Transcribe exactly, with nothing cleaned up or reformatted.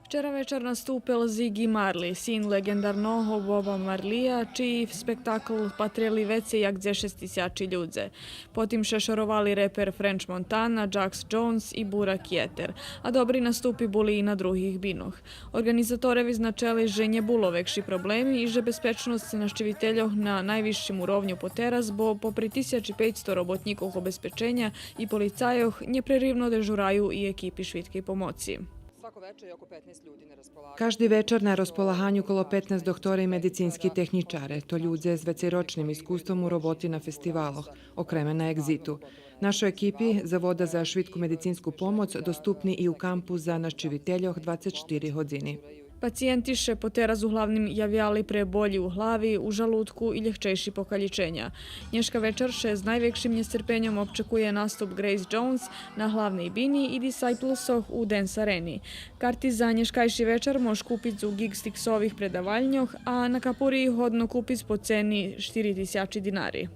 Вчера вечар наступел Зиґї Марли, син леґендарного Боба Марлия, чий спектакл патрели вецей як дзешец тисячи людзе. Потим ше шоровали репер Френч Монтана, Джакс Джонс и Бурак Єтер, а добри наступи були и на других бинох. Орґанизаторе визначели же нє було векши проблеми и же безпечносц нащивительох на найвисшим уровню потераз, бо попри тисячи пейцсто роботнїкох обезпеченя и полицайох, нєпреривно дежураю и екипи швидкей помоци. Кажди вечар на розполаганю коло петнац доктори и медицински технїчаре. То людзе з вецейрочним искуством у роботи на фестивалох, окреме на Еґзиту. Нашо екипи Завода за швидку медицинску помоц доступни и у кампу за нащивительох двацец штири годзини. Пациєнти ше потераз углавним явяли пре болї у глави, у жалудку и лєгчейши покалїченя. Нєшка вечар ше з найвекшим нєсцерпеньом обчекує наступ Грейс Джонс на главней бини и Дисайплсох у Денс Арени. Карти за нєшкайши вечар мож купиц у Ґиґстиксових предавальньох, а на Капури их годно купиц по цени штири тисячи динари.